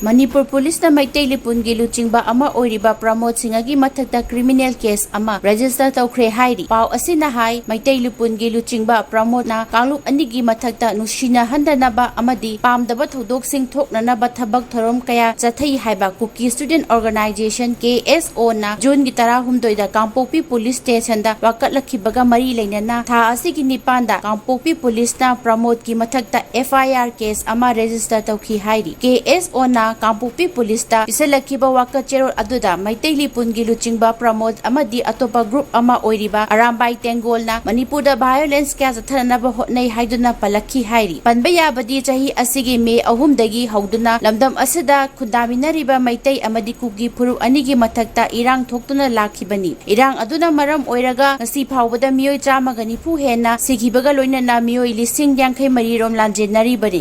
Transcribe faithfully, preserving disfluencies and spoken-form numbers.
ꯃꯅꯤꯄꯨꯔ ꯄꯨꯂꯤꯁꯅ ꯃꯩꯇꯩ ꯂꯤꯄꯨꯟꯒꯤ ꯂꯨꯆꯤꯡꯕ ꯑꯃ ꯑꯣꯏꯔꯤꯕ ꯄ꯭ꯔꯃꯣꯗ ꯁꯤꯡꯍꯒꯤ ꯃꯊꯛꯇ ꯀ꯭ꯔꯤꯃꯤꯅꯦꯜ ꯀꯦꯁ ꯑꯃ ꯔꯦꯖꯤꯁꯇꯔ ꯇꯧꯈ꯭ꯔꯦ ꯍꯥꯏꯔꯤ꯫ ꯄꯥꯎ ꯑꯁꯤꯅ ꯍꯥꯏ, ꯃꯩꯇꯩ ꯂꯤꯄꯨꯟꯒꯤ ꯂꯨꯆꯤꯡꯕ ꯄ꯭ꯔꯃꯣꯗꯅ ꯀꯥꯡꯂꯨꯞ ꯑꯅꯤꯒꯤ ꯃꯊꯛꯇ ꯅꯨꯡꯁꯤꯅꯍꯟꯗꯅꯕ ꯑꯃꯗꯤ ꯄꯥꯝꯗꯕ ꯊꯧꯗꯣꯛꯁꯤꯡ ꯊꯣꯛꯅꯅꯕ ꯊꯕꯛ ꯊꯧꯔꯝ ꯀꯌꯥ ꯆꯠꯊꯩ ꯍꯥꯏꯕ ꯀꯨꯀꯤ ꯁ꯭ꯇꯨꯗꯦꯟꯠ ꯑꯣꯔꯒꯅꯥꯏꯖꯦꯁꯟ, ꯀꯦ ꯑꯦꯁ ꯑꯣꯅ ꯖꯨꯟꯒꯤ ꯇꯔꯥꯍꯨꯝꯗꯣꯏꯗ ꯀꯥꯡꯄꯣꯛꯄꯤ ꯄꯨꯂꯤꯁ ꯁ꯭ꯇꯦꯁꯟꯗ ꯋꯥꯀꯠꯂꯛꯈꯤꯕꯒ ꯃꯔꯤ ꯂꯩꯅꯅ ꯊꯥ ꯑꯁꯤꯒꯤ ꯅꯤꯄꯥꯟꯗ ꯀꯥꯡꯄꯣꯛꯄꯤ ꯄꯨꯂꯤꯁꯅ ꯄ꯭ꯔꯃꯣꯗꯀꯤ ꯃꯊꯛꯇ ꯑꯦꯐ ꯑꯥꯏ ꯑꯥꯔ ꯀꯦꯁ ꯑꯃ ꯔꯦꯖꯤꯁꯇꯔ ꯇꯧꯈꯤ ꯍꯥꯏꯔꯤ꯫ ꯀꯦ ꯑꯦꯁ ꯑꯣꯅ ꯀꯥꯡꯄꯣꯛꯄꯤ ꯄꯨꯂꯤꯁꯇ ꯄꯤꯁꯜꯂꯛꯈꯤꯕ ꯋꯥꯀꯠ ꯆꯦꯔꯣꯜ ꯑꯗꯨꯗ ꯃꯩꯇꯩ ꯂꯤꯄꯨꯟꯒꯤ ꯂꯨꯆꯤꯡꯕ ꯄ꯭ꯔꯃꯣꯗ ꯑꯃꯗꯤ ꯑꯇꯣꯞꯄ ꯒ꯭ꯔꯨꯞ ꯑꯃ ꯑꯣꯏꯔꯤꯕ ꯑꯔꯥꯝꯕꯥꯏ ꯇꯦꯡꯒꯣꯜꯅ ꯃꯅꯤꯄꯨꯔꯗ ꯚꯥꯏꯑꯣꯂꯦꯟꯁ ꯀꯌꯥ ꯆꯠꯊꯅꯅꯕ ꯍꯣꯠꯅꯩ ꯍꯥꯏꯗꯨꯅ ꯄꯜꯂꯛꯈꯤ ꯍꯥꯏꯔꯤ꯫ ꯄꯟꯕ ꯌꯥꯕꯗꯤ ꯆꯍꯤ ꯑꯁꯤꯒꯤ ꯃꯦ ꯑꯍꯨꯝꯗꯒꯤ ꯍꯧꯗꯨꯅ ꯂꯝꯗꯝ ꯑꯁꯤꯗ ꯈꯨꯟꯗꯥꯃꯤꯟꯅꯔꯤꯕ ꯃꯩꯇꯩ ꯑꯃꯗꯤ ꯀꯨꯀꯤ ꯐꯨꯔꯨꯞ ꯑꯅꯤꯒꯤ ꯃꯊꯛꯇ ꯏꯔꯥꯡ ꯊꯣꯛꯇꯨꯅ ꯂꯥꯛꯈꯤꯕꯅꯤ꯫ ꯏꯔꯥꯡ ꯑꯗꯨꯅ ꯃꯔꯝ ꯑꯣꯏꯔꯒ ꯉꯁꯤ ꯐꯥꯎꯕꯗ ꯃꯤꯑꯣꯏ ꯆꯥꯝꯃꯒ ꯅꯤꯐꯨ ꯍꯦꯟꯅ ꯁꯤꯈꯤꯕꯒ ꯂꯣꯏꯅꯅ ꯃꯤꯑꯣꯏ ꯂꯤꯁꯤꯡ ꯌꯥꯡꯈꯩ ꯃꯔꯤ ꯔꯣꯝ ꯂꯥꯟꯖꯦꯟꯅꯔꯤꯕꯅꯤ꯫